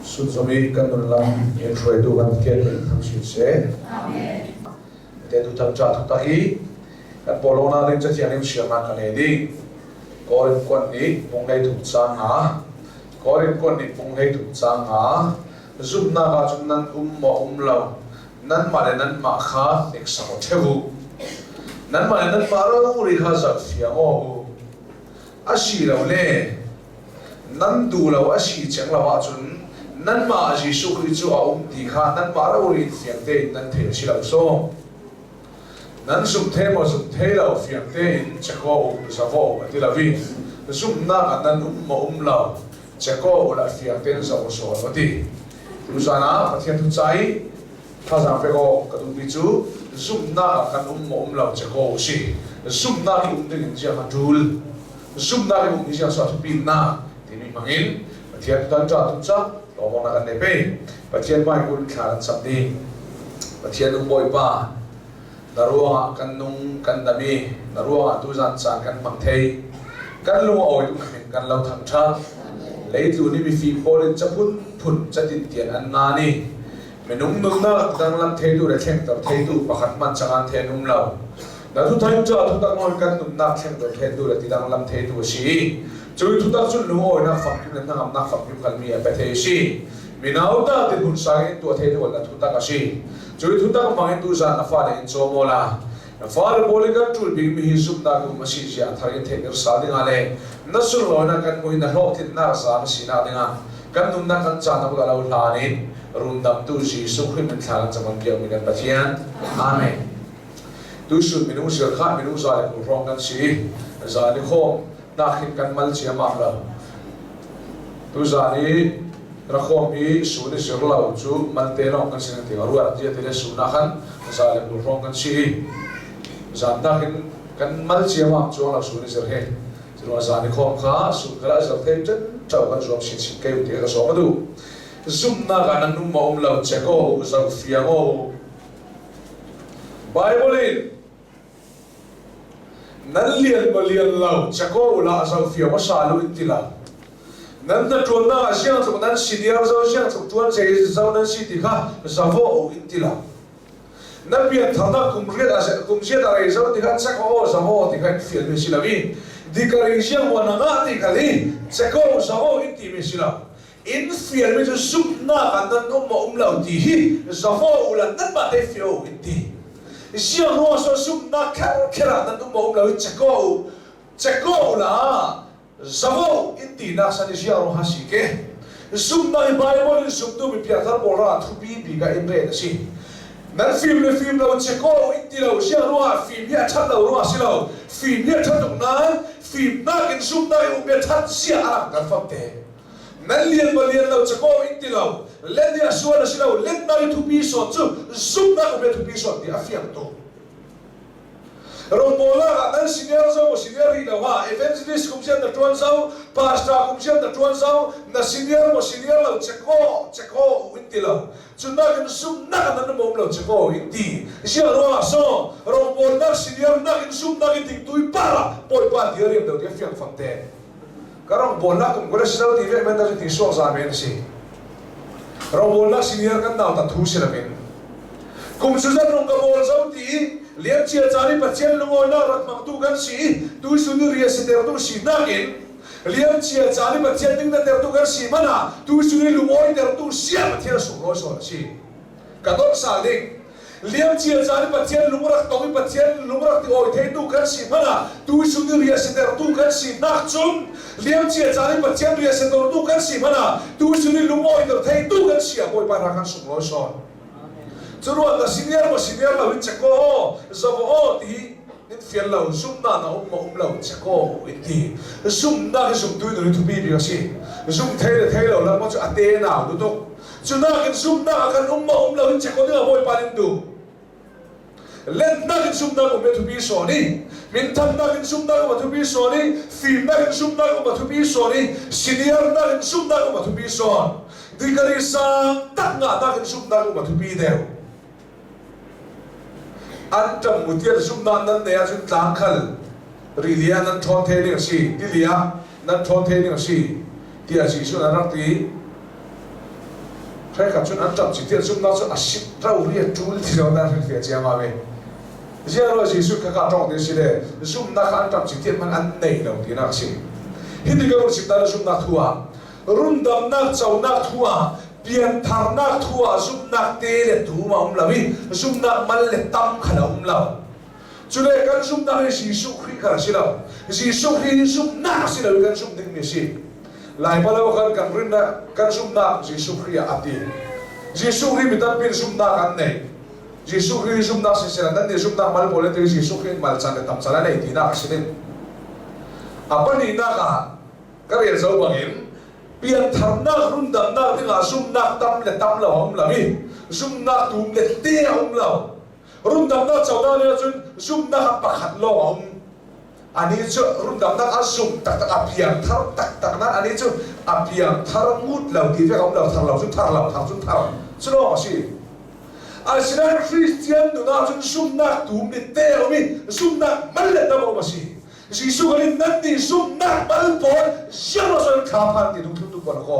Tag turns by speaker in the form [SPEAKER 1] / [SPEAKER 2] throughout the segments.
[SPEAKER 1] Sunzom i kan nun lam in hruaitu kan Pathian min thang sin seh. Te tu thang cha thu tak i kan polona ding cathiang in siamnak kan ei ding. Korin kuan nih pung hlei thum cang nga. Korin kuan nih pung hlei thum cang nga. Zumhnak ah cun nan um maw um lo nanmah le nanmah kha hneksak aw ṭheu u. Nanmah le nanmah rori kha zoh fiang aw u. Asilole nan duh lo a si ceng lo ahcun nanmah Jesuh Khrih cu a um ti kha nanmah rori in fiang tein nan thei a si lo sawm. Nan zumh thei maw zumh thei lo fiang tein chekaw u zavo u a ti lo i zumhnak ah nan um maw um lo chekaw u la fiang tein zoh u sawn a ti. Tuzan ah Pathian thu ca i thazaang pek awk ka duhmi cu zumhnak ah kan um maw um lo chekaw u si. Zumhnak i um ding in ziang a ṭul. Zumhnak i um hi ziang suah thupinnak timi hmangin Pathian kan ṭa tu ca lawmawknak kan nei pe. Pathian hmai kun thla kan cam ding. Pathian um Bawipa, na ruangah kan nung kan dam i na ruangah tuzan caan kan hmang thei. Kan lung a awi tuk in kan lo thangṭhat. Leitlu nih mifim pawl in ca phunphun catin tian an ngan i minung nunnak danglam theitu le thlengter theitu pakhat hmanh cangan the an um lo. Na thuthai cu a thutak nawn kan nunnak thlengter theitu le tidanglam theitu a si i cu thutak cun lungawinak fakpi le hnangamnak fakpi kalmi a pe thei a si. Mino ta ti hmun sang in tuah theitu na thutak a si. Cu thutak hmang in tuzan na fale in cawm aw la. Na fale pawl i kan ṭul bikmi hi zumhnak um a si zia a thar in theih sal dingah le na sunlawinak kan hmuh i na hlawhtlinnak zaam a sinak dingah kan nunnak kan caan na kut a lo hlan in rundamtu Jesuh Khrih min thla kan cam piakmi kan Pathian. Amen. Tuisun minung sir kha minung za le kul hrawng kan si. Za ni khawm nak hin kan mal ciammam lo. Tuzan i rakhawm i sun i zir lo cu malte lawng kan si ti ruat tia ti le sun ah khan za le 20 hrawng kan si i zan nakin kan mal ciammam chuang lo sun i zir he cu zan i khawm kha sun kha zir thei ṭen ṭo kan zuam sin sin kei ti ka sawm a duh zumhnak ah nan um ma um lo check o zo fiang o Bible in Nan lian maw lian lo chakaw ula a zohfiang hmasa lu in ti lo. Nan hnaṭuannak ah siang tluk nan senior zo siang tluk ṭuan zei zo nan si ti kha zavo o in ti lo. Na piantharnak kum riat ah kum ziat a rei zo ti kha chakaw zavo ti kha in fial mi si lo i dikari siang wan a ngah ti khal i chakaw zavo in ti mi si lo. In fial mi cu zumhnak ah nan um maw um lo ti hi zavo ula nanmah te fio in ti. Ziang ruang so zumhnak kher kher ah nan um maw um lo i cheko u cheko ula zavo in tinak san i ziang ruang ha si ke. Zumhnak hi Bible in zumtu mi piangthar pawl ra thupi bik ah in ret a si. Nan fim le fim lo cheko in ti lo ziang ruangah fim hi a ṭhat lo ruangah si lo fim hi a ṭhat tuk nain fimnak in zumhnak i um hi a ṭhat zia a langhter fam te. Nan lian ma lian lo cakaw in ti lo len i a sual a si lo lennak i thupi sawt cu zumhnak um le thupi sawt ti a fiang tuk. Rawngbawlnak ah nan senior zo senior rih lo ha evangelist kum sian na tuan zo pastor kum sian na tuan zo na senior mo senior lo chekaw chekaw in ti lo cunak in zumhnak nan um lo chekaw in ti sia ruangah so rawngbawlnak senior nak in zumhnak in ding tui para bawipa ti riam do ti fiang fang te Ka rawngbawlnak kum kul a si lo ti ve men cu ti suak za men a si. Rawngbawlnak senior kan nau ta thu si loin kum cu zat rong ka bawl zo ti lian cia caan i Pathian lungawinak rak hmangtu kan si i tuisun i ria si tertu si nakin lian cia caan i Pathian ding na tertu kan si hmanh ah tuisun i lungawi tertu sia Pathian a sunglawi sawn a si. Ka dolh sal ding. Liamcia caan i Pathian lung rak tong i Pathian lung rak ti awi theitu kan si hmanh ah tuisun i ria sitertu kan si nak cun liamcia caan i Pathian ria sitertu kan si hmanh ah tuisun i lungawiter theitu kan si ah Bawipa hna kan sunglawi sawn. Cu ruang na senior maw senior lo in chek aw zavo aw ti in fial lo zumhnak na um maw um lo chek aw in ti zumhnak hi zumtu in thupi bik a si zum thei le thei lo lang cu a te nau lu tuk Cu nakin zumhnak ah kan um maw um lo in check ding ah Bawipa nih duh. Lennak in zumhnak um thupi sawn i minthannak in zumhnak um thupi sawn i fimnak in zumhnak um thupi sawn i seniornak in zumhnak um thupi sawn dikari sang tak ngahnak in zumhnak um thupi deuh an ṭam mutial zumhnak nan nei ahcun tlang khal rili ah nan ṭhawn the ding a si tili ah nan ṭhawn the ding a si tiah Jesuh nih a rak ti. Hreka cun an ṭap ci tiah zumhnak cu a sik ro ri a ṭul ti lo na hrilhfiah ciammam i ziah rua Jesuh kha ka tawng ti si le zumhnak kha an ṭap ci tiah hmanh an nei lo tinak a si. Hi ti ka run chim ta zumhnak thu ah rundamnak conak thu ah piantharnak thu ah zumhnak te le tum a um lo i zumhnak mal le tam kha a um lo. Cule kan zumhnak hi Jesuh Khrih kha a si lo. Jesuh Khrih hi zumhnak a si lo i kan zumh dingmi a si. Laibalo kan kan rinnak kan zumhnak Jesuh Khrih ah a ti. Jesuh Khrih mi tampi zumhnak an nei. Jesuh Khrih zumhnak siseh nan nih zumhnak mal pawl ti Jesuh Khrih mal chan le tam chan a nei tinak a si ding. A pahnihnak ah ka rel zo bangin piantharnak rundamnak dingah zumhnak tam le tam lo a um lo i zumhnak tum le te a um lo. Rundamnak conak nih cun zumhnak ah pakhat lawng a um. Anih cu rundamnak a zumh taktak a piangthar taktak nain anih cu a piangthar ngut lo ti vek a um lo thar lo cu thar lo thar cu thar cu lawng a si. Asinain Christian nun ahcun zumhnak tum nih te a um i zumhnak mal le tam a um a si. Jesuh kan in nan nih zumhnak mal pawl ziang lo thla phan ti dungthlum tu pawl ko.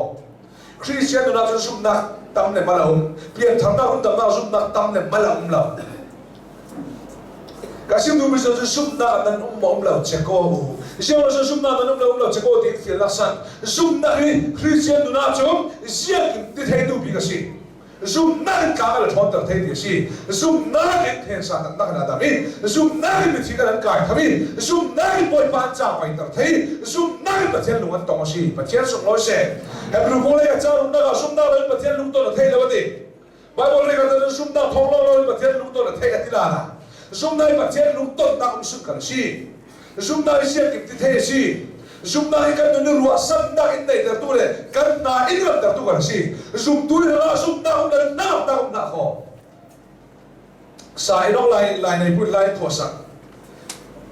[SPEAKER 1] Christian nun ahcun zumhnak tam le mal a um. Piantharnak rundamnak zumhnak tam le mal a um lo. Ka sim duhmi cu zumhnak nan um maw um lo check ko u. Ziang cu zumhnak nan um lo um lo check ko tiin fialnak san. Zumhnak hi Christian nun ahcun ziang ti theitu bik a si. Zumhnak in tlang a la ṭhawnter thei ti a si. Zumhnak in thensa taktak in a dam i zumhnak in mithi kan an kai kho i zumhnak in Bawipa an ca paiter thei zumhnak in Pathian lung an tong a si. Pathian sunglawi seh. Hebrew kong lei a ca rumnak ah zumhnak lo in Pathian lungton a thei lo a ti. Bible nih kan zumhnak thawng lawnglawng in Pathian lungton a theih a ti la na. Zumhnak i Pathian lungtonnak um sung kan si. Zumhnak i siangkim ti thei a si. Zumhnak hi kan nun i ruahsannak in neihtertu le kan hna in ramtertu kan si. Zumtu i hrangah zumhnak um le namnak um hna khaw. Sa i dong lai lai nei put lai phuah sak.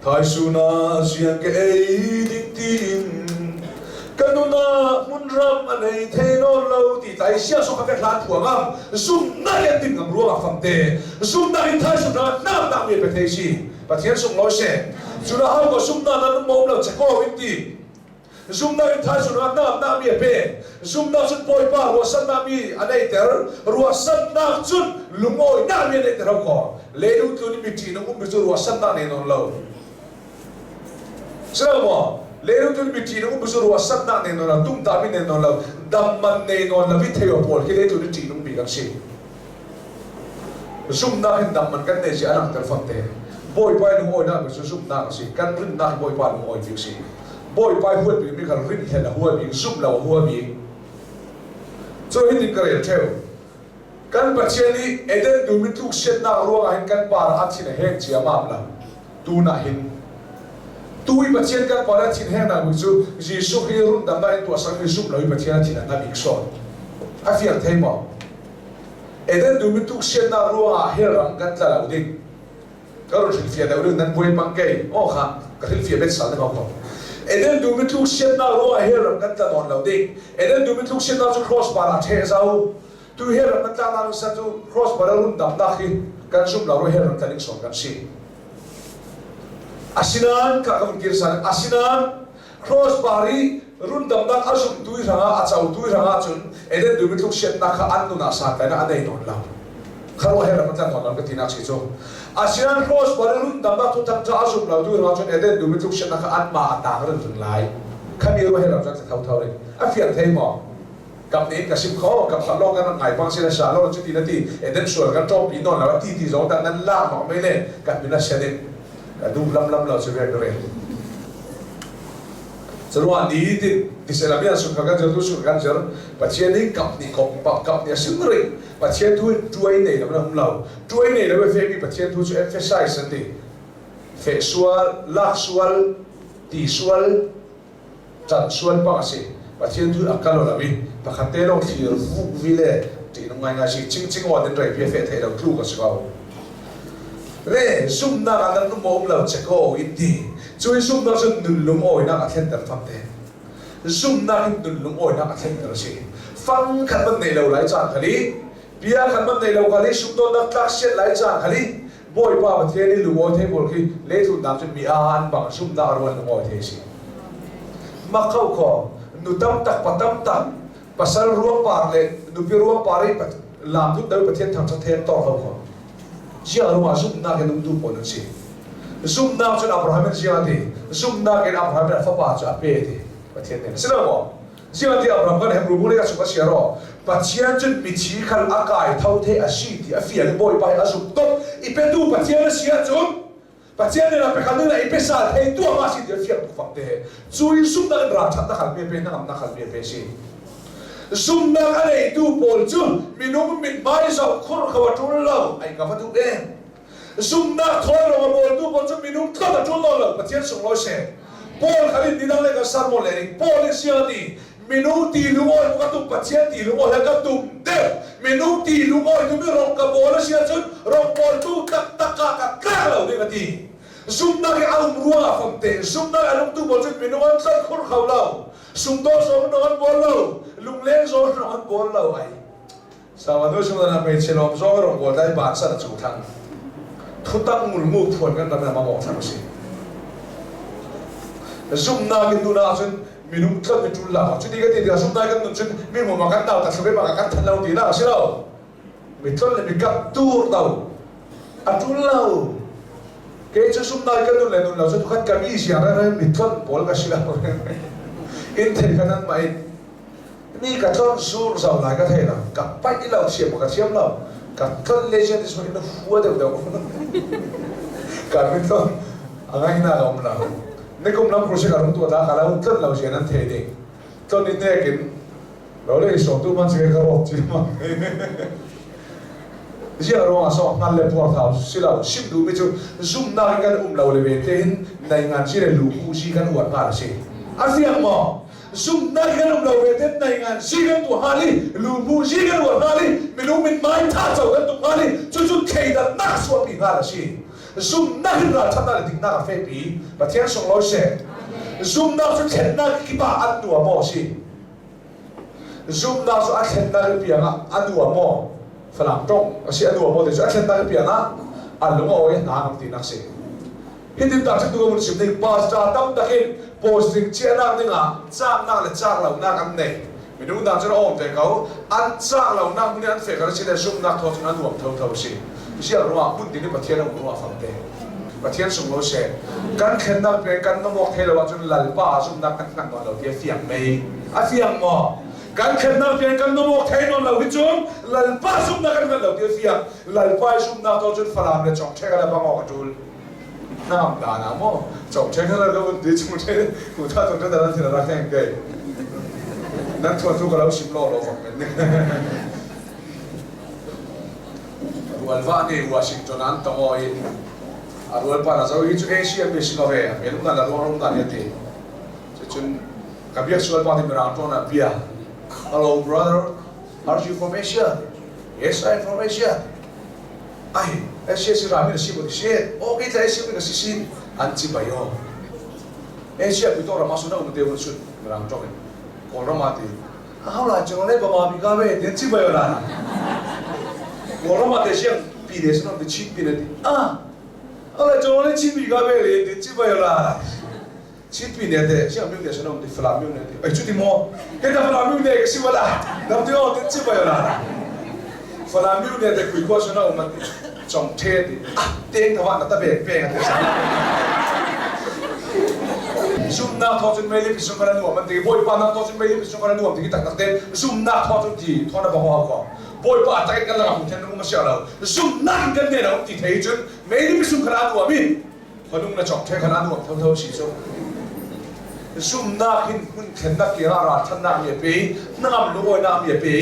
[SPEAKER 1] Thaisuna siang ke ei ding tiin ka nuna hmunram a nei thei nawn lo ti tlai sia so ka ve hlan phuang am zumnak in ting ngam ruang ah famte zumnak in thaisuna nam nak mi pe thei si Pathian sunglawi seh cuna hau ko zumnak nan um lo cheko in ti Zumnak in thaizung ah nak mi a pe. Zumnak cun Bawipa ruahsannak mi a neiter. Ruahsannak cun lungawinak mi a neiter ho ko. Lelu tlun i miṭi nung ummi cu ruahsannak nei nawn lo. Silo maw? Lelu tlun i miṭi nung ummi cu ruahsannak nei nawn lo, tumtah mi nei nawn lo, dam man nei nawn lo i thei pawl khi leitlun i ṭih nung mi kan si. Zumnak in dam man kan nei si a langhter fam te. Bawipa i lungawinak mi cu zumhnak a si. Kan rinnak hi Bawipa lungawi bik a si. Bawipa i huat bikmi kha rin hlen a hua bik, zumh lo a hua bik. Cu hitin ka rel ṭheo. Kan Pathian nih Eden dum i tlukchiatnak ruangah hin kan par ah a thin a heng ciammam lo. Tun ah hin tu i Pathian kan par a thin hengnak bik cu Jesuh Khrih rundamnak in tuahsermi zumh lo i Pathian a thin a na bik sawn. A fiang thei maw? Eden dum i tlukchiatnak ruangah hell ram kan tla lo ding. Ka run hrilhfiah deuh ding nan buai pang kei. Aw kha ka hrilhfiah bet sal ne ko. Eden dum i tlukchiatnak ruangah hell ram kan tla nawn lo ding. Eden dum i tlukchiatnak cu cross bar ah ṭheh zau. Tu hell ram kan tlak nak san cu cross bar a run damnak hi kan zumh lo ru hell ram tla ding sawn kan si. Asinain ka ka vun kir san. Asinain cross bar i rundamnak a zumtu i hrangah a cotu i hrangah cun Eden dum i tlukchiatnak kha an nun ah santlainak a nei nawn lo. Kharuah he ram an tlan nawn lo ka tinak si cu. Asinain cross bar i rundamnak thuthang ṭha a zum lo tu i hrangah cun Eden dum i tlukchiatnak kha anmah a taang rin ring lai. Khami ruah he ram cun tha tho ring. A fiang thei maw? Kap nih ka sim kho kap khat lawng kan ngai pang si na sa lo cu ti na ti Eden sual kan ṭawmpi nawn lo a ti ti zong tak nan lak mak mei le kan min a sia ding. Ka duh lam lam lo cu ve ka rel. Curuang ni tin tisela bia sung kan zer tu sung kan zer Pathian nih kap nih kop pa kap nih asim ring Pathian tu tuai nei lo na um lo tuai nei lo fe mi Pathian tu cu emphasize an ti fe sual lak sual ti sual can sual bang asi Pathian tu akal lo i pakhat te lawng thlir vuk vi le ti nung ngai ngai si ching ching wan in rei pia fe thei lo tlu ka si ko Le zumhnak ah nan um um lo che ko in ti. Cu i zumhnak cun nun lungawinak a thlenter fam te. Zumhnak in nun lungawinak a thlenter a si. Fang khat man nei lo lai caan khali, bia khat man nei lo khali, sumdawnnak tlak siat lai caan khali, Bawipa Pathian i lungawi thei pawl khi letlunnak cun mi an bang zumhnak a ruan lungawi thei a si. Mak kho kho, nu tam tak pa tam tak. Pasal ruang par le nupi ruang par i lam dut deuh Pathian thangṭhat he an tor lo kho. Ziang ruangah zumhnak in umtu pawl an si. Zumhnak cun Abraham in ziang a ti. Zumhnak in Abraham in a fapa cu a pe ti. Pathian nih a si lo maw? Ziang ti Abraham kan Hebrew bu lei a sung a sia ro. Pathian cun mithi khal a kai tho the a si ti a fian i Bawipa hi a zumh tuk. I petu Pathian a si ahcun Pathian nih pe khan i pesal thei tuah ma si ti a fiang tuk fak te. Cu i zumhnak in ralṭhat na hal mi pe hnangam na hal mi pe si. Zumhnak a neitu pawl cu minung mithmai zoh khur kho a ṭul lo, ai ka va duh em. Zumhnak thawi rong a bawltu pawl cu minung tlot a ṭul lo, Pathian sunglawi seh. Paul kha in nidang le kan sermon le ning Paul in siang a ti minung ti lungawi ka tum Pathian ti lungawi he ka tum deuh minung ti lungawi tu mi rong ka bawl a si ahcun rong bawltu taktak ah ka tlak lo ding a ti zumhnak i a um ruangah fongte zumhnak a nungtu pawl cu minung an tlot khur kho lo Sungtaw zong nong an bawl lo, lungleng zong nong an bawl lo ai. Sawa nu sung na hmeichhe lawm zong rong bawl dai ban san a chu thang. Thutak ngulmu phuan kan ram ma mong thang si. Zumnak in nuna cun minung tlon mi tul la cu ti ka ti tikah zumnak kan nun cun mi mu ma kan nau ta thlupe ma kan than lo ti na si lo. Mi tlon le mi kap tur to A ṭul lo. Kei cu sumdai ka nun le nun lo cu tukhat ka mi siang re mi tlon pawl ka si lo. In thei ka nan mah in mi ka tlon sur zau lai ka thei lo. Ka paih lo thiam ka thiam lo. Ka tlon le sian ti in hua deuh deuh. Ka mi tlon a ngai na um lo. Nikum lam kursi ka rung tu ta ka lo tlon lo sian an thei ding. Tlon in nekin Lo le sawtu man si ka rawk ci ma. Ziang ruang ah sawk hngal le puar thau si lo sim duh mi cu zumnak in kan um lo le ve te hin nei ngan si le lu ku si kan uar hngal si. A fiang maw? Zumnak kan um lo ve te nei ngan si kan tu hngal i lu mu si kan uar hngal i minung min mai tha cho kan tu hngal i cucu thleidan nak suapi hngal a si. Zumnak in ralṭhatnak le diknak a fehpi. Pathian sunglawi seh. Zumnak cu thlennak kip ah an nuam maw a si? Zumnak cu a thlennak i piang ah a nuam maw? Falam tong a si a nuam maw ti cu a thlennak i piang ah a lung a awi hna ngam tinak si. Hitin tak cu tu chim ding pastor tam takin posting chiahnak dingah caaknak le caak lonak an nei. Minung dang cun a awm ve ko. An caak lonak hmun in an fek a si le zumhnak thaw cun a nuam thotho si. Ziah ruangah hmun tin i Pathian a um ruangah fangte. Pathian sunglawi seh. Kan thlennak peng kan namawk thei lo ahcun Lalpa zumhnak kan hngalh nawn lo ti a fiang mei? A fiang maw? Kan thlennak peng kan namawk thei nawn lo hi cun Lalpa zumhnak kan hngalh lo ti a fiang. Lalpa i zumhnak to cun Falam le Congṭhek le bang awk a ṭul. Hnangam dan ah maw Congṭhek le ka vun ti chung ṭhe ku tha congṭhe dan thil rak heng ke. Nan thuan thu ka lo sim law law fak men. Rualva nih Washington an tong aw i a rualpa na zo hi cu Asia mi si ko ve a hmel um dan a ruang um dan hi a ti. Cucun ka biak sual pa ti mirang ṭawn ah bia. Hello brother, are you from Asia? Yes, I'm from Asia. Ai, Asia si rami na si mo ti si. Okay, tla Asia mi ka si sin. An ci bai o. Asia pi to ram asun um te un sun mirang ṭong in. Kawlram ah ti. Hau lai chung le bama bi ka ve den chi bai la. Kawlram ah te siang pi de sun ti chin pi ne ti. Ah. Ala chung le chin bi ka ve le den chi bai la. Chin pi ne te siang mi de sun ti fla mi ne ti. Ai chu ti mo. Ke ta fla mi ne ke si wala. Nam ti o den chi bai la. Fla mi ne te kui ko sun o ma ti. Chong the ti. Ah teng thawa na ta be pe nga te sa. Zumnak thawng cun mei le pisung kan nuam an ti Bawipa nak thawng cun mei le pisung kan nuam ti taktak te zumnak thawng cun ti thawng na bang ho ko Bawipa tak in kan lakah hmu then um a sia lo zumnak in kan ne lo ti thei cun mei le pisung kan nuam i khuanung na chok the kan nuam tho tho si cu zumnak hin hmun thlennak ke ah ral thannak mi a pe hnangam lungawinak mi a pe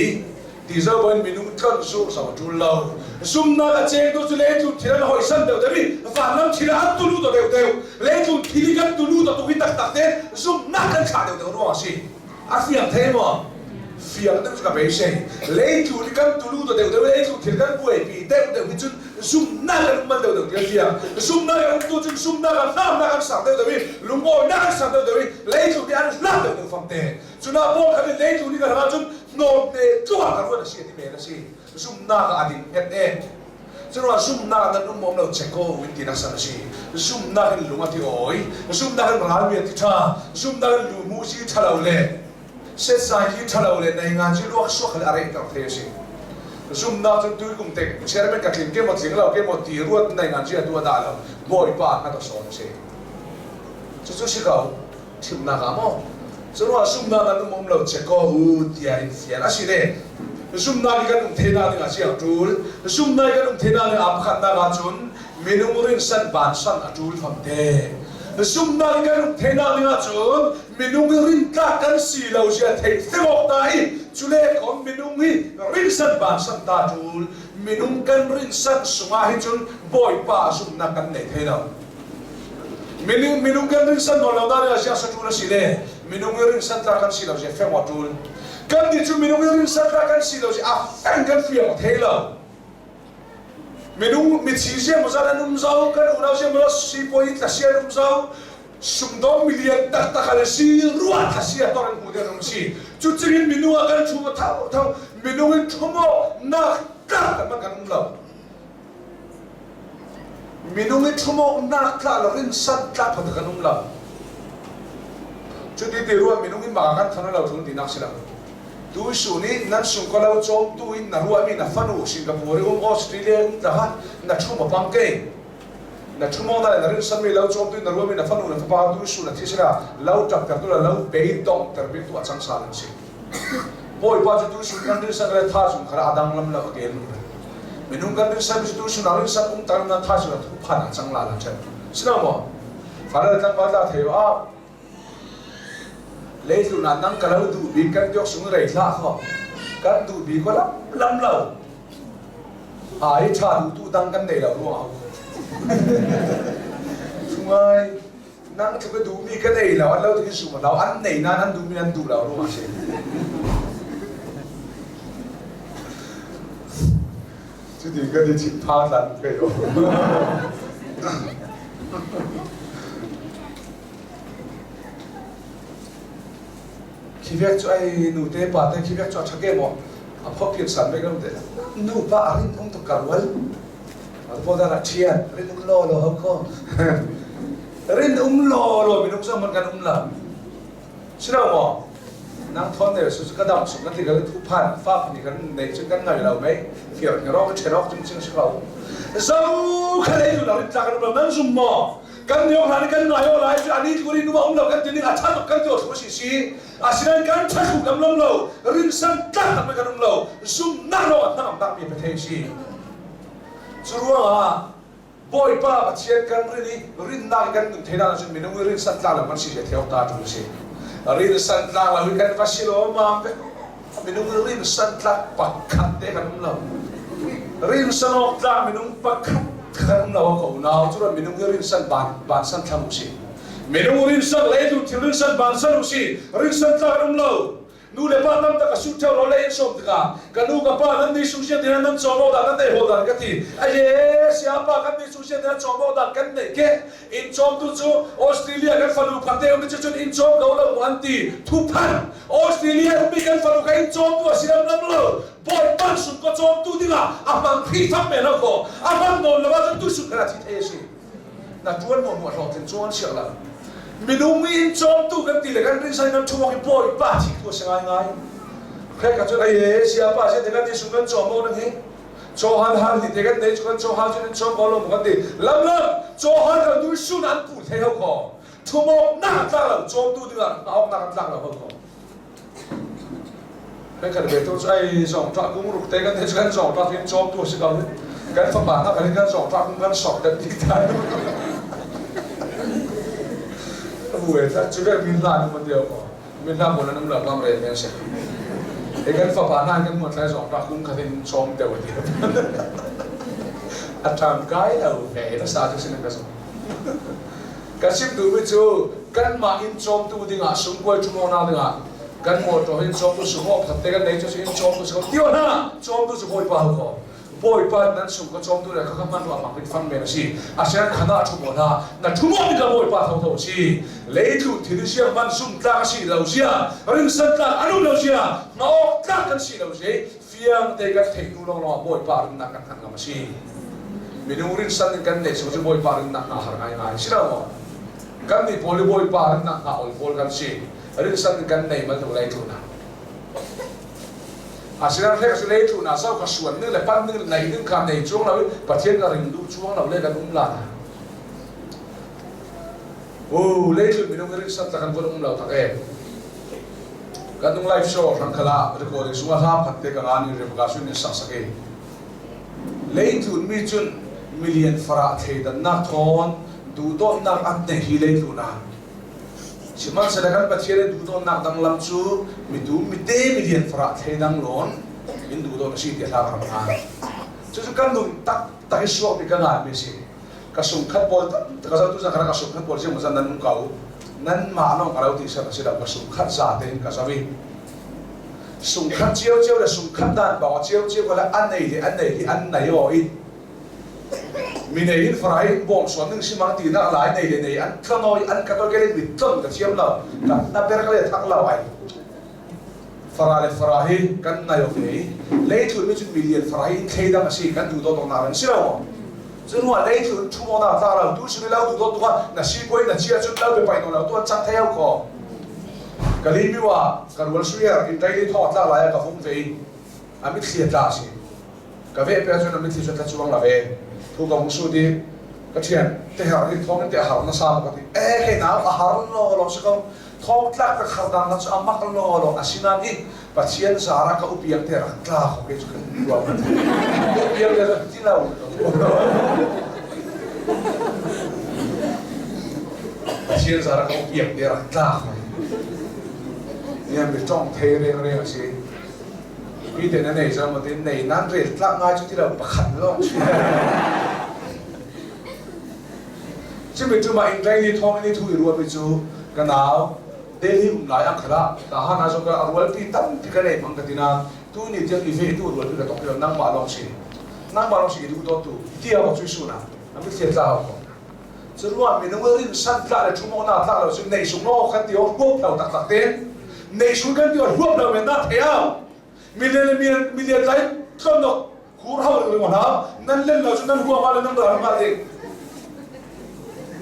[SPEAKER 1] Ti zo in minung tlon sur zong a ṭul lo. Zumnak a chengtu cu leitlun thil an hawisan deuh deuh i vanlam thil ah an tulu ta deuh deuh. Leitlun thil i kan tulu ta tuk hi taktak te zumnak kan thlah deuh deuh ruang a si. A fiang thei maw? Fiang deuh cu ka beisei. Leitlun i kan tulu ta deuh deuh leitlun thil kan buaipi deuh deuh hi cun zumnak kan um bal deuh deuh ti a fiang. Zumnak i a umtu cun zumnak ah hnamnak an sang deuh deuh i lungawinak an sang deuh deuh i leitlun i an hlat deuh deuh fam te. Cunah Paul kha nih leitu nih ka ram ahcun hnawmte tluk ka ruat a si a ti men a si. Zumhnak ah a ding hnget e. Curuangah zumhnak nan um um lo check ko in tinak san a si. Zumhnak in lung a ti awi, zumhnak in ralmi a ti ṭha, zumhnak in lu mu si ṭha lo le. Setsai hi ṭhalo le nei ngan cu luak suak le a rehter the a si. Zumnak cun tuikum tek chairman ka tling ke maw tling lo ke maw ti ruat nei ngan ci atu a dah lo. Bawipa na ka sawn a si. Cucu si ko. Thimnak ah maw? Curuah zumnak nan um um lo che ko u tiah in fial a si le zumnak i kan um the na ding ah chiang ṭul. Zumnak i kan um the na ding ah pakhatnak ah cun minung rinsan vansan a ṭul fam te. Zumnak i kan um the na ding ah cun minung hi rintlak kan si lo zia theih fek ta i cule kon minung hi rinsan vansan ta ṭul. Minung kan rinsan sungah hi cun Bawipa zumnak kan nei thei lo. Minung minung kan rinsan nawl lo na zia sa ṭul a si le minung i rinsan tla kan si lo zia feng wa ṭul. Kan nih cu minung i rinsan tla kan si lo zia a feng kan fiang thei lo. Minung mithi zia maw zat an um zo, kan unau zia maw sipuai tla sia an um zo, sumdong milian taktak an si, ruah tla sia tor an hmu te an um si. Cu cingin minung ah kan ṭhu tho tho minung in ṭhumo nak tlak kan kan um lo. Minung i ṭhumawknak tla lo in san tlak kho kan um lo. Cuti ti ruah minung in baka kan thon lo thun tinak si lo. Tu su nih nan sung ko lo cawmtu in na ruahmi na fanu Singapore um Australia um tla na ṭhum a pang ke. Na ṭhumawk na na rin sanmi lo cawmtu in na ruahmi na fanu na fapa tu su na thi sila lo ṭap ter tu la lo bei dong ter bik tu a cang sal an si. Bawipa cu tu sun kan rinsan le tha chung khara adang lam lo a kel minung kan rinsan cu tu sun a rinsan um tar na tha chung thu phan a cang la la chen sina mo fara tlang ba la thei a leitu na nang ka lo du bi kan tiok sung rei thla kho kan du bi ko lam lam lo ai tha du tu dang kan nei lo ruang chungai Nang cu ka duhmi ka nei lo, an lo ti sum lo, an nei nain an duhmi an duh lo ruang a si. Cuti kan i chim pha tlan kai lo. Khi vek cu ai nu te pa te khi vek cu a ṭha ke maw? A phok pian san ve kan te. Nu pa a rin um tuk ka rual. Vodan ah ṭhian rin um law law ho kho rin um law law minung zong man kan um la si lo maw nang thon ne su ka dam sum kan ti kan thu phan fa phani kan nei chu kan ngai lo mei fiar ngi ro ṭhen ok chung ching si ko zo kha lei lu lo rin tla kan um lo nan zum maw kan niong hlan kan ngai o lai chu ani turi nu um lo kan ti ning a tha tuk kan ti o thu si si asinain kan tha thu lam lam lo rin san tlak kan um lo zum na lo na am tak mi pa thei si Cu ruangah Bawipa Pathian kan rin i rinnak kan nun thei ahcun minung i rin santlang lo kan si hi theo ta ṭul si. Rin santlang lo hi kan va si lo ma minung i rin santlak pakhat te kan um lo. Rin san awk tlak minung pakhat kan um lo ko nau cu minung i rin san ban ban san thlam u si. Minung rin san le tu thil rin san ban san u si. Rin san tlak um lo. Nu le pa tam tak a su theo ro le in som tikah ka nu ka pa nan ni su sia tinan nan cawm awk dan nan nei ho dan ka ti aye sia pa kan ni su sia tinan cawm awk dan kan nei ke in cawm tu cu Australia kan fanu phate um cu cun in cawm ko lo mu an ti thu phan Australia ummi kan fanu ka in cawm tu a si lam lam lo bawi pan sun ko cawm tu dingah a hmang Khrihfak men lo ko a hmang nawn lo ahcun tu sun kha thi thei a si na ṭuan maw hmuah hlawhtlin cawn siak lo minung in cawmtu kan ti le kan rinsan kan ṭhumok i bawipa thi tu a si ngaingai hrek ah cun ai sia pa sia te kan ti sung kan cawm mo nang hi chaw hal hal ni te kan nei chu kan chaw hal chu cawm ko lo kan ti lam lam chaw hal kan tu sun an pu thei ho kho thumok na tlak lo cawmtu dingah na ok na kan tlak lo ho kho Kan kan ve to cu ai zawngṭah kung ruk te kan te cu kan zawngṭah in cawmtu a si ko. Kan fapa hna kan kan zawngṭah kung kan sok kan ti than. Abu e ta cu ve min hla nu man deu ko. Min hla mon an um lo bang re men se. E kan fapa hna kan mon tlai zawngṭah kung khat in cawm deu ti. A ṭam kai lo ve na sa cu sin ka zong. Ka chim duhmi cu kanmah inn cawmtu dingah sungkuai ṭumawnak dingah kan motor hin cawmtu sungawh khat te kan nei cu inn cawmtu si ko tio hna cawmtu cu Bawipa hu ko Bawipa nan sung ka cawmtu le khakha hman ruah mak fang men a si asian khana ṭhu maw hna na ṭhu maw tika Bawipa tho tho si leitlu thil sia man sum tlak a si lo sia ringsan tlak an um lo sia na awk tlak kan si lo si fiang te kan theih hnu lawnglawng ah Bawipa rinnak kan hngalh ngam a si. Minung rinsan in kan neih chung cu Bawipa rinnak hna har ngaingai si lo maw? Kan nih pawl i Bawipa rinnak hna ol pawl kan si. Rinsan in kan nei bal lo lai tu na. Asinain hlek a si lei tlu na so ka suan ning le pan ning le nei ning kha nei chuang lo i Pathian ka ring duh chuang lo le kan um la na. U lei tlu minung ring sat la kan von um lo tak e. Kan nung live show hrang khala recording sunga hla phat te ka ngan i rem ka sun in sak sak e. Lei tlun mi cun milian farah thleidannak thawn duhdawtnak an nei hi lei tlun ah. Sihmanhsehlaw kan Pathian i duhdawtnak danglam cu mitu mite milian farah thleidang lawn in duhdawt a si ti hla ka rak ngai. Cucu kan nun taktak i suakmi ka nganmi a si. Ka sungkhat pawl ka zoh tu zan ka sungkhat pawl ziang zan nan um ko. Nanmah lawng ka lo ti ser a si lo ka sungkhat za tein ka zoh i sungkhat ciocio le sungkhat dan bawng ciocio ko le an nei le an nei hi an nei aw i mi nei in farai bawm suan ning simang ti nak lai nei le nei an tlanoi an katoi ke mi tlon ka thiam lo ka na ber ka le thak lo ai fara le fara hi kan nai ok nei lei thul mi chun million fara hi thlei dang asi kan du do tong na ran si lo cun wa lei thul thu mo na tla lo tu si lo du do tu na si koi na chia chun lo pe pai no lo tu an chang thei ko Kalimi wa ka rual suier in daily thaw tla lai ka vung ve i a mitthli a tla si ka ve pe cun a mitthli cu tla chuang la ve thu ka hung su di ka thian te har hi thong te har na sa ka ti e ke nau a har lo lo si ko thong tlak ka khar dang na chu amak lo lo asinan i Pathian zara ka upiang te rak tla ko ke chu kan ruang upiang te ti lo Pathian zara ka upiang te rak tla ko Nian mi tong thei reng reng a si mi te na nei zam te nei nan rel tlak ngai chu ti lo pakhat long Chimi chu ma in dai ni thong ni thu i ruwa mi chu ka nau Delhi um lai ang khala ta han a zo ka rual pi tam ti ka nei mang ka tina tu ni tiang i ve tu rual pi ka tok nang ma long si nang ma long si du do tu tia mo chui su na ami thia tla ko chu ruwa minung rin san tla le thumo na tla lo chu nei sung lo khan ti o huap lo tak tak te nei sung kan ti o huap lo men na thea million million million lai tlon nok khur hau le mo na nan len lo chu nan huwa ma le nan ra ma ding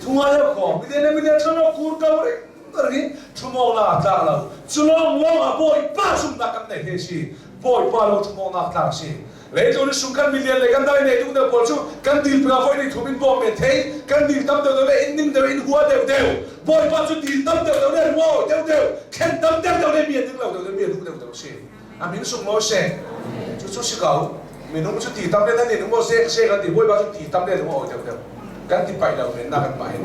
[SPEAKER 1] thunga le ko million million tlon nok khur ka ri ri thumo na tla lo chulong long a bawipa sumnak kan nei he si bawipa lo thumo na tla si leitu ni sung kan million le kan dai nei tu ne pawl chu kan dil pga voi ni thum in bom me thei kan dil tam deuh le in ning deuh in hua deuh deuh bawipa chu dil tam deuh deuh le ruo deuh deuh khen tam deuh deuh le mi ding lo deuh le mi duh deuh deuh si a min sung lo se chu chu si ko minung cu ti tam le nan in mo se se kan ti bawipa cu ti tam le mo deuh deuh kan ti pai lo men na kan pai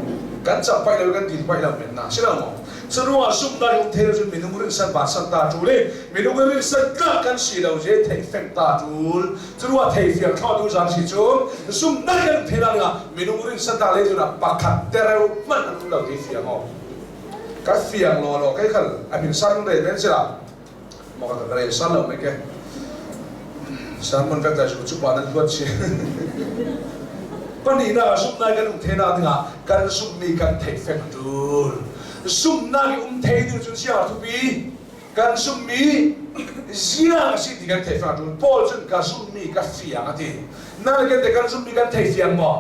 [SPEAKER 1] kan cham pai lo kan ti pai lo men na si lo mo cu sum na yung thel cu minung rin san ba san ta tul i minung rin san ka kan si lo je thei feng ta tul cu ruang thei fiang thlo tu zan si cu sum na kan thela nga minung rin san ta le cu na pakhat tereu man an lo ti fiang o ka fiang lo lo kai khal a min san re men sila mo ka ka re san lo me ke san mon ka ta chu chu pa nan luat si pani na sum nai kan um the na dinga kan sum mi kan thei fek tul sum na i um thei ding cun sia thupi kan sum mi ziang si ti kan thei fek tul Paul cun ka sum mi ka fiang ati na kan te kan sum mi kan thei fiang mo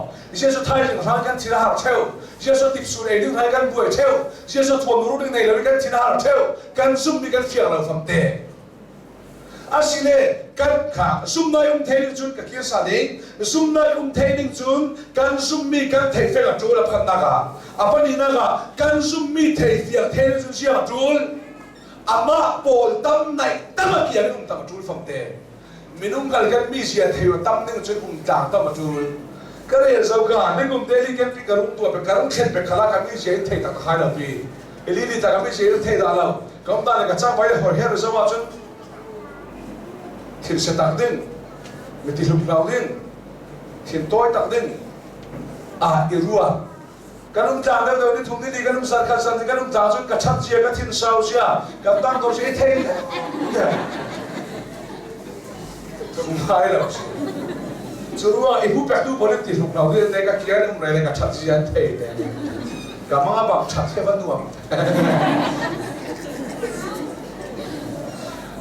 [SPEAKER 1] Jesuh thaizing hlan kan thin a har theo Jesuh tipsur ei ding hai kan buai theo Jesuh thuam ru ding nei lo kan thin a har theo kan zummi kan fiang lo fam te asile kan kha zumnai um thei ding cun ka kir sa ding zumnai um thei ding cun kan zummi kan thei feng a tul a phan nak ah a pani nak ah kan zummi thei fiang thei ding cun siang a tul amah pawl tam naih tam a kiang in um tam a tul fam te minung kal kan mi zia thei tam ding cun um tlang tam a tul ka rel zo ka nikum te li ken pi ka rung tua pe ka rung thlen pe khala ka mi zia in thei tak khai lo pi eli li ta ka mi zia in thei da lo kam ta le ka chang bai hor her zo ma cun thil se tak ding mi ti hlum lo ding thin toi tak ding a i rua kan um tlang deuh deuh ni thum ni li kan um sar khat san kan um tlang cun ka chat cia ka thin sau cia kan tang to si thei ngai lo cu ruang i hu pek tu pawl ti hluk lo ne ka kian um re le ka that cia thei te ka ma bak that he va nuam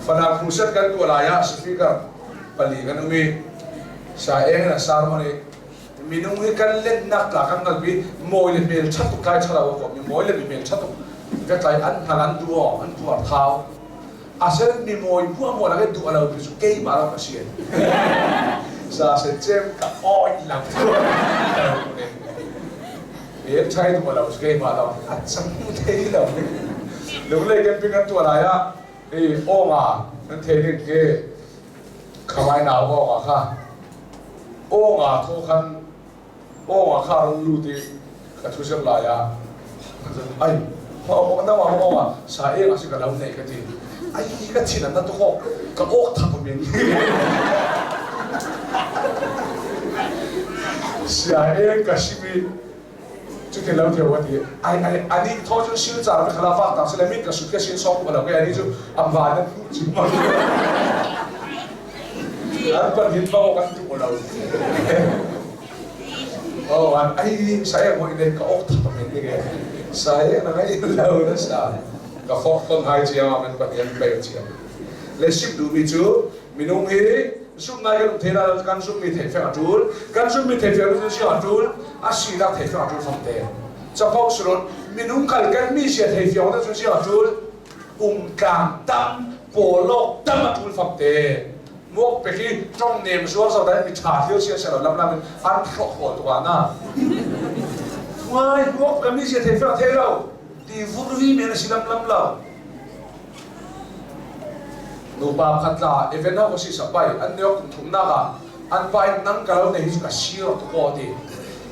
[SPEAKER 1] fana crusade kan tua lai ah speaker pali kan umi sa eng na sarmoni Minung hi kan lennak tla kan ngal pi mawi le hmel ṭhat tuk tlai ṭha lo ko mi mawi le mi hmel ṭhat tuk ka tlai an hngal an duo an tuar thau. Asel mi mawi muah muah la duh alo tu cu keimah lo ka si. Sa se cem ka oi lam. E chai duh alo keimah lo a chang thei lo. Lunglei camping kan tuah lai ah i awnga nan thei ding khi khamai nau awnga kha awnga thaw khan awnga kha rung lut i ka thu zer lai ah ai ho na wa awnga sa eng a si ka lo nei ka ti ai ka thin an na to ka ok thak min sia eng ka simi cuti lo theu a ti ai ai ani tho cu sil car ka khala fak tak sile mit ka sut ka sin sok ko lo ke ani cu am van an hu chi ma an pan hin ba kan tu lo oh an ai sai mo ine ka ok thap men ni ke sai na ngai lo na sa ka fok ton hai chiang man pan yan pe chiang le sim du mi chu Minung hi zumhnai kan um thei lai lo kan zumhmi theihfiang a ṭul. Kan zumhmi theihfiang cu si a ṭul, a sinak theihfiang a ṭul famte. Capo sulun minung kal kan mi sia theihfiang na cu si a ṭul, umtlang tam, pawlawk tam a ṭul famte. Muak pek i ṭong nem zuar zo dai mi ṭha thil sia sia lo lam lam in an hrawk hawl tuk ah na. Ngai muak ka mi sia theihfiang thei lo, ti vurvi men a si lam lam lo. Nupa pakhat tla event ho ka si sapai an neok kum thumnak ah an pa in nang ka lo nei hi cu ka sir tu ko ti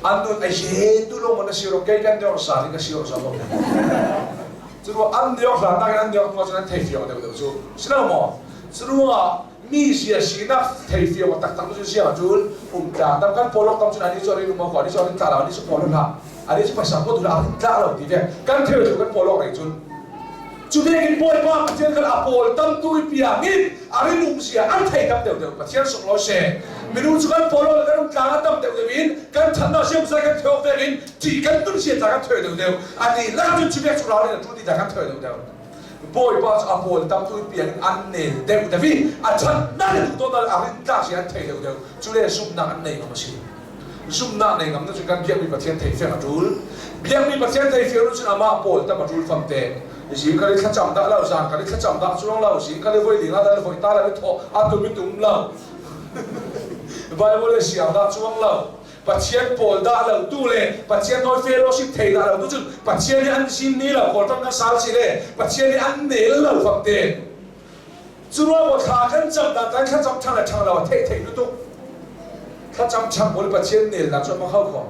[SPEAKER 1] an nun a he tu lo mon a sir kei kan neok sa ni ka sir sa lo cu ru an neok hlan nak in an neok tu cun an thei fiang deuh deuh cu si lo maw cu ruangah mi zia sinak thei fiang taktak cu siang cun um tlang tam kan polok tam cun ani cu rin um ko ani cu rin tla lo ani cu polo hlah ani cu paisa ko tu la rin tla lo ti ve kan theu cu kan polok rei cun Cu vekin Bawipa Pathian kha a pawl tamtu i piangin a rinung zia an thei tam deuhdeuh. Pathian sunglawi seh. Minung cu kan pawl le kan um tlang a tam deuhdeuh in kan thatnak siamsai kan theu vekin ti kan tun sia ta kan theu deuhdeuh. Ani lakah cun cu vek cu ral in a ṭu ti ta kan theu deuhdeuh. Bawipa cu a pawl tamtu i piangin an nel deuhdeuh i a thatnak le duhdawtnak le a rintlak zia an thei deuhdeuh. Cu le zumhnak an nei ngam a si. Zumhnak nei ngam na cun kan biakmi Pathian theihfiang a ṭul. Biakmi Pathian theihfiang cun amah pawl tam a ṭul famte. Zing kal i thlacam dah lo, zan kal i thlacam dah cuang lo, zing kal i voi ding ah dah voi ta lo i thawh a tum i tum lo. Bible le siang dah cuang lo. Pathian pawl dah lo tu le Pathian nawi fellowship thei dah lo tu cun Pathian nih an sin ni lo kawlram kan sal si le Pathian nih an nel lo famte. Cu ruang thla kan cam dan kan thlacam ṭhang le ṭhang lo a theih theih lutuk. Thlacam ṭhang pawl Pathian nelnak cu a hmang kho kho.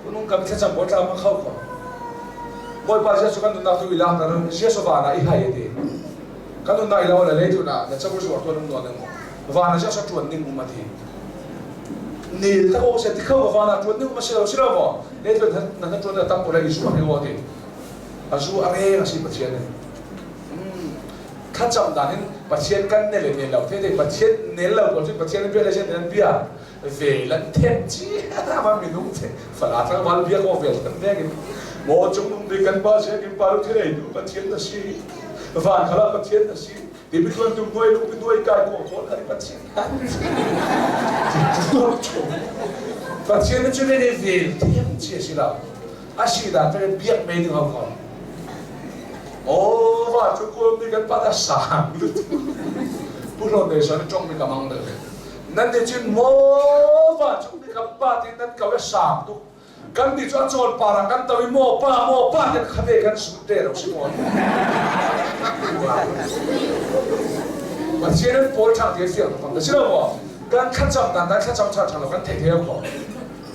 [SPEAKER 1] Unung kam thlacam pawl tla hmang kho kho. Bawipa Jesuh kan nunnak tu i lak na Jesuh van ah i hai ti. Kan nunnak i lo le leitu na na cabu zuar tuan um nuan ning van ah Jesuh ṭuan ning um ati. Nil ta ko se ti kho van ah ṭuan ning um a si lo si lo maw? Leitu na na ṭuan tam ko le i zuar ni wo ti. A zu a reng a si Pathian nih. Thlacam dan in Pathian kan nel le nel lo the te Pathian nel lo ko cun Pathian bia le sian nan bia ve lan them chi ma minung the fala tlangval bia ko vel kan veng in maw cung nung bik kan pa sia kin pa lu thilei tu Pathian na si van khala Pathian na si ti bi tuan tum nuai lu bi nuai kai ko ko ari Pathian Pathian na chu ne ne vel them chi si la a si dan te biak me ding ho ko Oh, va cu kawl mi kan pat a sang pu hlon nei san tong mi ka mang le nan te chin mo va cu mi kan pa ti nan ka we sang tuk kan ti chu a chawn para kan tawi mo pa mo pa te khate kan su te ro si mo Pathian an pawl thang te fiang fang si lo mo kan thlacam dan dan thlacam tha tha lo kan thei thei ko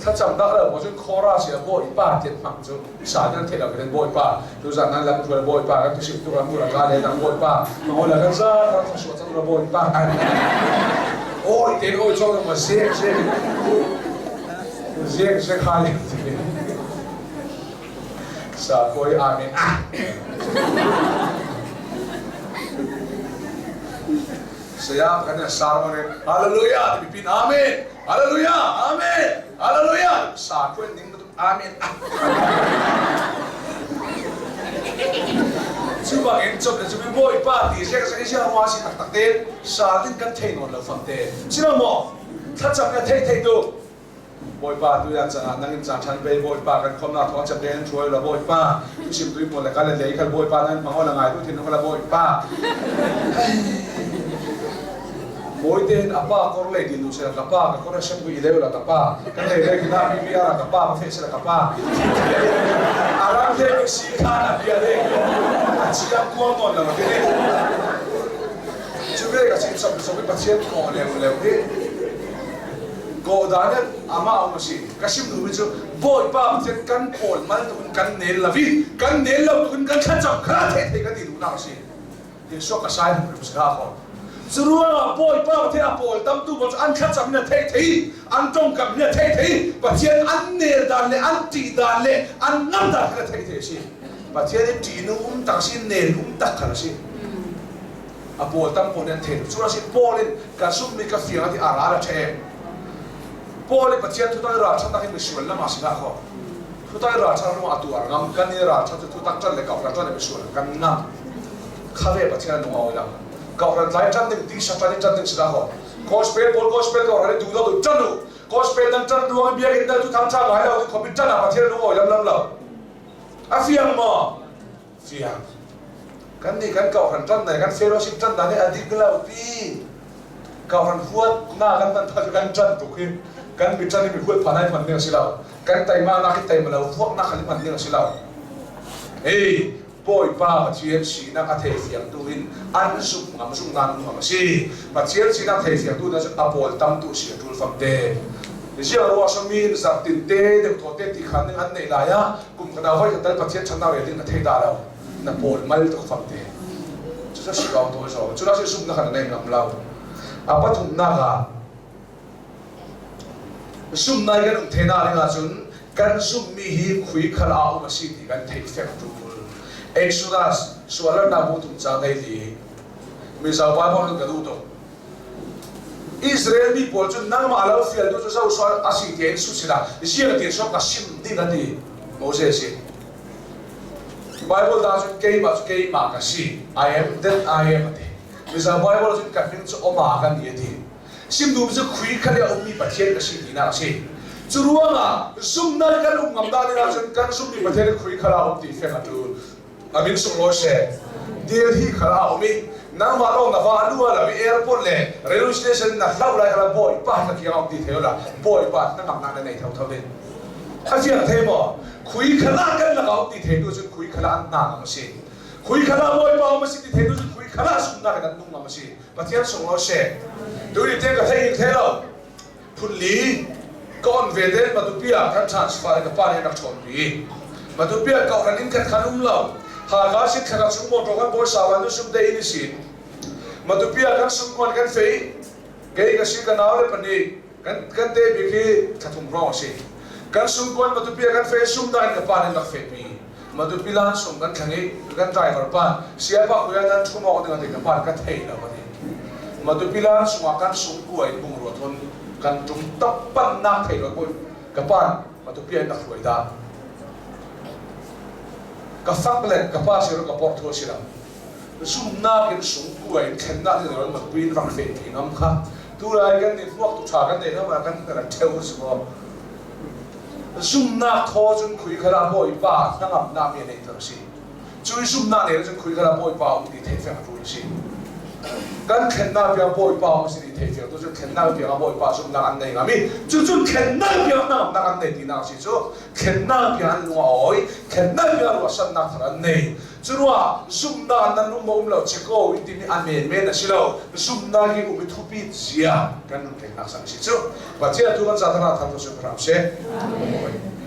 [SPEAKER 1] thlacam dah lo ko cun chorus i bawipa tian hmang cu sa nan theih lo kan bawipa tuzan nan lam hruai bawipa kan tusim tu kan mura ka le nang bawipa mangola kan za kan thasua cang ra bawipa oi ten oi chong ma sek sek sek sek hai sa koi amen ah saya kan sermon hallelujah pipin amen Hallelujah! Amen! Hallelujah! Sa kuen ning na Amen. Cu bangin cop le cu mi Bawipa ti siang sang siang wa si taktak te sa din kan thei nawn lo fam te. Si lo maw? Thlacam na thei thei tu. Bawipa tu ya cangah nangin caan ṭhan pe Bawipa kan khomnak thawng cep tein hruai la Bawipa thusim tui pawl le kal le lei khal Bawipa nan hmang la ngai tu thin la Bawipa Mawi tein a pa kor lei din se ka pa ka kor sem ku ileu la ka pa kan lei lei kina BBR ka pa ka fe se ka pa aram le si kha na bia le a chia kuang non la te chu ve ka sin sap sap Pathian ko leu leu hi ko dan ama um si ka sim du mi chu Bawipa Pathian kan pawl mal tu kan nel lavi kan nel lo tu kan thlacam kha the the kan ti du na si ti so ka sai hrim sa ko cu ruangah Bawipa Pathian a pawl tamtu pawl cu an thlacam in a thei thei an tongkam in a thei thei Pathian an nel dan le an ṭih dan le an ngam dan kha a thei thei a si Pathian i ṭih um tak si nel um tak kha a si a pawl tam pawl nih an thei cu a si Paul in ka zumhmi ka fiang a ti a ral a ṭhe Paul i Pathian thutak i ralṭhatnak hi misual lam ah si hlah kaw thutak i ralṭhat ruangah a tuar ngam kan i ralṭhat cu thutak ṭan le kauhra ṭan le misual kan ngam khave Pathian nung awi lo kauhra tlai ṭan ding tisa ṭan i ṭan ding si dah kaw gospel pawl gospel kauhra i duh lo tu ṭan u gospel nan ṭan ruang i biakinn dal tu thang ṭha ngai lo ti khopi ṭan ah Pathian nung awi lam lam lo a fiang maw fiang kan nih kan kauhran ṭan dai kan fellowship ṭan dan hi a dik lo pi kauhran huat na kan tan tha kan ṭan tuk hi kan mi ṭan i mi huat phan ai hman ding a si lo kan teima nak hi teima lo vuak nak khan hman ding a si lo ei Bawipa Pathian sinak a thei fiang tu in an zumh ngam zumh nan ngam a si Pathian sinak thei fiang tu na cu a pawl tam tu si a ṭul fam te ziang ruah sami in zartin te deuh thaw te ti khan ning an nei lai ah kum khat ah voi khat tal Pathian channak rel ding na thei dah lo na pawl mal tuk fam te cu cu si ko to zo cu la si sum na kan nei ngam lo a pathumnak ah sum nai kan um the na ring ahcun kan zumhmi hi khui khal a um a si ti kan theih fek tul Exodus sualannak bu tum ca nei li Mizo Bible ka duh tuk Israel mi pawl cu nangmah lo fialtu cu zo sual a si tein su sinah ziang ti sok ka sim ding a ti Moses in Bible da cun keimah cu keimah ka si I am that I am a ti Mizo Bible cun ka hmin cu oma kan ti a ti sim duh cu khui kha le a ummi Pathian ka si tinak a si cu ruangah zumnak kan um ngam dah ding ahcun kan zummi Pathian khui kha la um ti feng a ṭul A min sunglawi seh. Delhi khal ah um i nangmah lawng na va lu lo i airport le railway station na hlau lai khala bawipa na kiang um ti thei la bawipa na ngam na nei tho tho din. A fiang thei maw? Khui khala kan laka um ti thei tu cun khui khala an hna ngam a si. Khui khala bawipa um a si ti thei tu cun khui khala sumnak in an nung ngam a si. Pathian sunglawi seh. Tu ni te ka thei in thei lo. Phunli ka on ve den Matupi ah kan transfer ka pa nih rak chawn pi. Matupi ah kohhran inn khat khan um lo. Hakha sin thla chung motor kan bawi sawan nu sum te in sin. Matupi ah kan sum kuan kan fei. Kei ka si ka nau le pahnih kan kan te bik hi thlathum hrawng a si. Kan sum kuan Matupi ah kan fei sum da in ka pa nih rak fe pi. Matupi lan sum kan thlang i kan driver pa siapa kuya nan thum awk ding ati ka pa ka thei lo ani. Matupi lan sungah kan sung kuai bungrua thon kan tum tappan nak thei lo pun ka pan Matupi an nak hruai da. Ka fak le ka pa siro ka por thu sila. Zumnak in sung kuai thlennak ni ron Matupi in rak fe ti ngam kha tu lai kan ni hmuak tu tha kan nei ngam kan kan theu si ko. Zumhnak thaw cun khui kha ah Bawipa hnangamnak mi a neihter a si. Cu i zumhnak nih cun khui kha ah Bawipa um ti theihfiang a ṭul a si. Kan thlennak tiang Bawipa um a si ti theihfiang tu cu thlennak tiang ah Bawipa zumhnak an nei ngam i cucun thlennak tiang hnangamnak an nei tinak a si cu thlennak tiang an lung a awi, thlennak tiang ruahsannak thar an nei. Curuah zumhnak nan um maw um lo chiko in timi a menmen a si lo. Zumhnak hi um i thupit zia kan nun peknak sang a si cu. Pathian tu kan zatara thar tu hram seh. Amen.